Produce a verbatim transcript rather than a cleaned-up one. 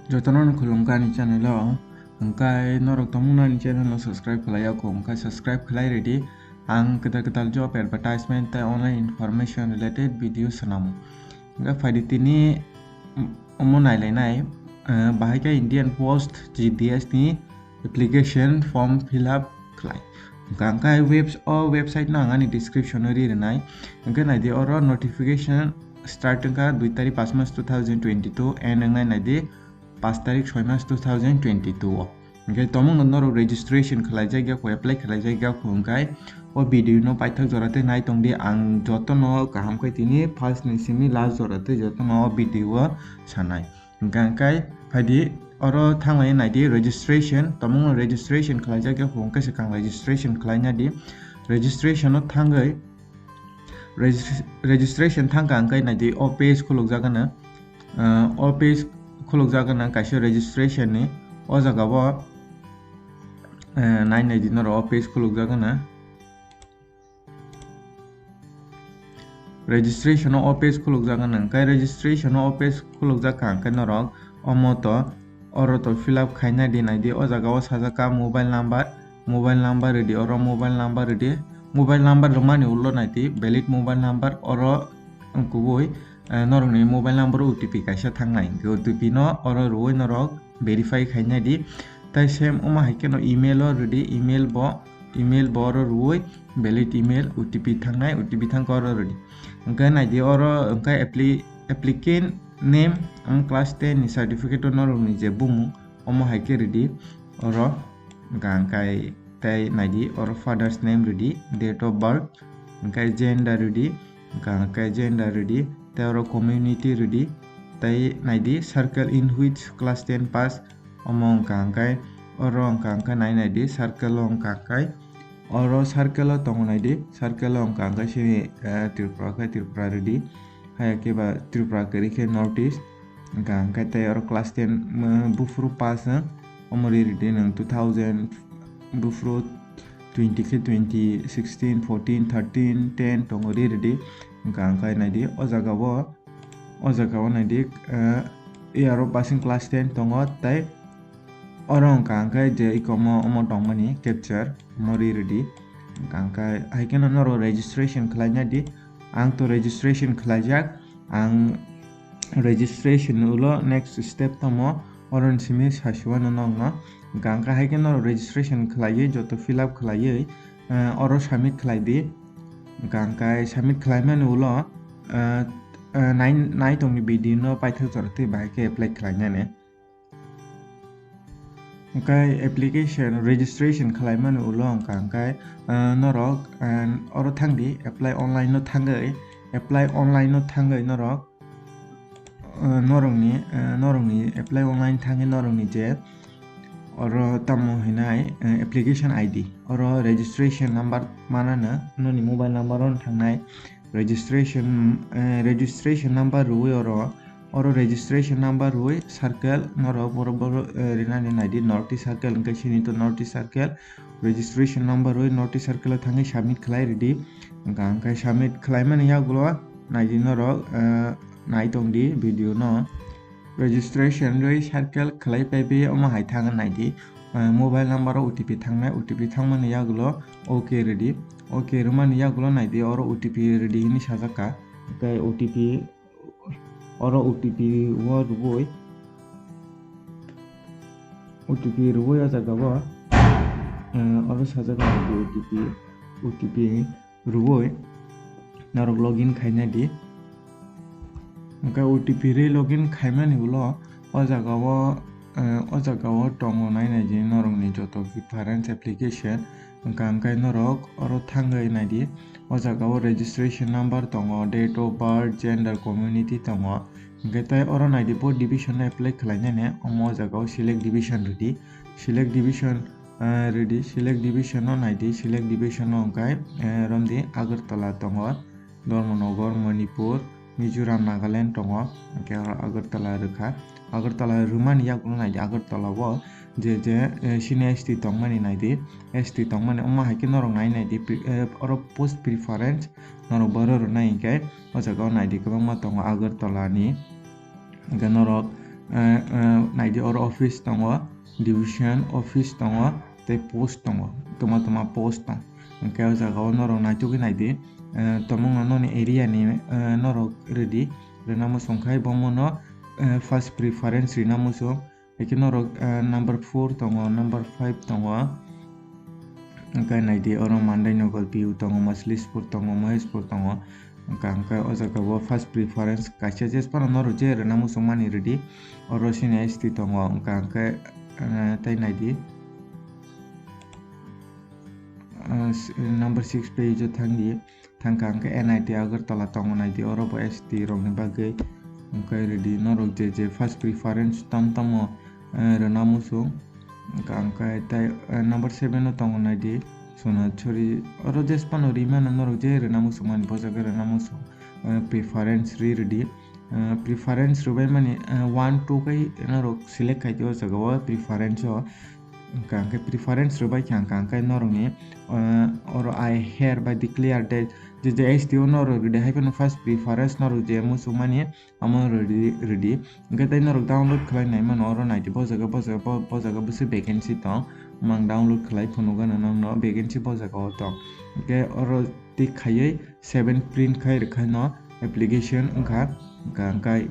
Jotono no khulumkha ani channel o, hwnkhe norok tongmung ani channel no subscribe khlai ya kho, hwnkhe subscribe khlai rwdi. Ang kwtal kwtal job advertisement tei online information related video swnamo. Hwnkhe phaidi tini omo nailainai, eh, bahai khe Indian Post G D S ni application form fill up khlai. Hwnkhe ang khe webs-, o website no ang ani description o ri rwnai. Hwnkhe naidi oro notification start wngkha dui tarik pas mas two thousand twenty-two and wngnai naidi pas tarik soi mas two thousand twenty-two o. Hwnkhe tomung no norok registration khlaijak ya kho, apply khlaijak ya kho hwnkhe o video no paithak jora tei nai tongdi, ang jotono kaham khe tini first ni simi last jora tei jotono o video o sanai. Hwnkhe ang khe phaidi oro thanglai naidi registration, tomung no registration khlaijak ya kho hwnkhe swkang registration khlaina di. Registration o thangwi regis-, registration thangkha ang khe naidi o page khulukjak gana. Ah, o page khulukjak gana kaisa registration ni o jaga o, eh, nai naidi norok o page khulukjak gana. Registration o o page khulukjak gana, hwnkhe registration o o page khulukjak kha hwnkhe norok omo to oro to fill up khaina di naidi o jaga o sajak kha mobile number, mobile number rwdi, oro mobile number rwdi, mobile number rwmani ulo naidi valid mobile number oro kubui, eh, norokni mobile number o O T P kaisa thangnai, hwnkhe O T P no oro rwui norok verify khaina di. Tai same omo hai kheno email o rwdi, email bo, email bo oro rwui valid email O T P thangnai, O T P thangkha oro rwdi. Hwnkhe naidi oro hwnkhe appli-, applicant name, omo class ten ni certificate o norokni je bumung, omo hai khe rwdi oro hwnkha hwnkhe tei naidi oro father's name rwdi, date of birth, hwnkhe gender rwdi, hwnkha hwnkhe gender rwdi, tei oro community rwdi, tei naidi circle in which class ten pass, omo hwnkha hwnkhe oro hwnkha hwnkhe nai naidi circle o hwnkha hwnkhe oro circle o tongo naidi, circle o hwnkha hwnkhe sini, eh, Tripura khe Tripura rwdi, haya khe ba Tripura kwrwi khe North East. Hwnkha hwnkhe tei oro class ten, mm, buphuru pass wng, omo ri rwdi nwng two thousand buphuru twenty khe twenty, sixteen, fourteen, thirteen, ten tongo ri rwdi. Hwnkha hwnkhe naidi o jaga o, o jaga o naidi, eh, year o passing class ten tongo tei oro hwnkha hwnkhe je ikomo omo tongmani capture omo ri rwdi. Hwnkha hwnkhe hai kheno norok registration khlaina di, ang to registration khlaijak. Ang registration ni ulo next step tamo, oroni simi sasiwano nokno. Hwnkha hwnkhe hai khe norok registration khlaiwi joto fill up khlaiwi, eh, oro submit khlai di. Hwnkha hwnkhe submit khlaimani ulo, eh, eh, nai, nai tongni video no paithak jora tei bahai khe apply khlainani. Hwnkhe application registration khlaimani ulo hwnkha hwnkhe, ah, norok, ah, oro thangdi apply online no thangwi, apply online no thangwi norok, ah, norokni, ah, norokni apply online thangwi norokni je oro tamo hinai, ah, application I D, oro registration number manano noni mobile number ono thangnai registration, ah, registration number rwwi oro Oro registration number rwui circle norok borok borok, eh, rinani naidi North East circle hwnkhe sini to North East circle registration number rwui North East circle o thangwi submit khlai rwdi. Hwnkha hwnkhe submit khlaimani yagulo naidi norok, eh, nai tongdi video no. Registration rwui circle khlai paibi omo hai thangwi naidi, eh, mobile number o O T P thangnai, O T P thangmani yagulo OK rwdi. OK rwmani yagulo naidi oro O T P rwdi hinwi sajak kha. Tei O T P Oro O T P o rwui, O T P rwui o jaga o, eh, oro sajak O T P, O T P rwui norok login khaina di. Hwnkhe O T P rwi login khaimani ulo o jaga o, eh, o jaga o tongo nainai di norokni joto difference application. Hwnkha hwnkhe norok oro thangwi naidi. O jaga o registration number tongo, date of birth, gender, community tongo. Hwnkhe tei oro naidi bo division no apply khlainani. Omo o jaga o select division rwdi. Select division, eh, rwdi. Select division no naidi. Select division no hwnkhe, eh, romdi Agartala tongo. Dharmanagar, Manipur, Mizoram, Nagaland tongo, hwnkhe oro Agartala rwkha. Agartala rwmani yagulo naidi, Agartala o je je, eh, sini S T tongmani naidi, S T tongmani omo hai khe norok nai naidi, pre-, eh, oro post preference norok boro rwnai hinkhe o jaga o naidi kwbangma tongo Agartala ni. Hwnkhe norok, eh, eh, naidi oro office tongo, division office tongo, tei post tongo, toma toma post tong. Hwnkhe o jaga o norok naitugwi naidi, eh, tomungno noni area ni, eh, norok rwdi, rwna muchung khai bomono, eh, first preference rina muchung. Haikhe norok, eh, number four tongo, number five tongo. Hwnkhe naidi oro Mandainagar, Biu tongo, Machlispur tongo, Maheshpur tongo. Hwnkha hwnkhe o jaga o first preference kaisa je phano norok je rwna muchung mani rwdi, oro sini S T tongo. Hwnkha hwnkhe, eh, tei naidi, eh, s-, number six page o thangdi. Thangkha hwnkhe N I T Agartala tongo naidi, oro bo S T rokni bagwi. Hwnkhe rwdi norok je je first preference tam tamo, eh, rwna muchung. Hwnkha hwnkhe tei, eh, number seven o tongo naidi Sonachari. Oro je phano rimano norok je rwna muchung mani bo jaga rwna muchung, eh, preference ri rwdi. Eh, preference rwbai mani, eh, one, two khai norok select khai di o jaga o preference o. Hwnkha hwnkhe preference rwbai kha hwnkha hwnkhe norokni, eh, oro I hereby declare that je je S T o norok rwdi hai phano first preference norok je muchung mani amo rwdi, rwdi. Hwnkhe tei norok download khlai nai mano oro naidi bo jaga, bo jaga, bo, bo jaga bwswk vacancy tong. Mang download khlai phunukgano nokno vacancy bo jaga o tong. Hwnkhe oro tik khaiwi seven print khai rwkhaino application wngkha, hwnkha hwnkhe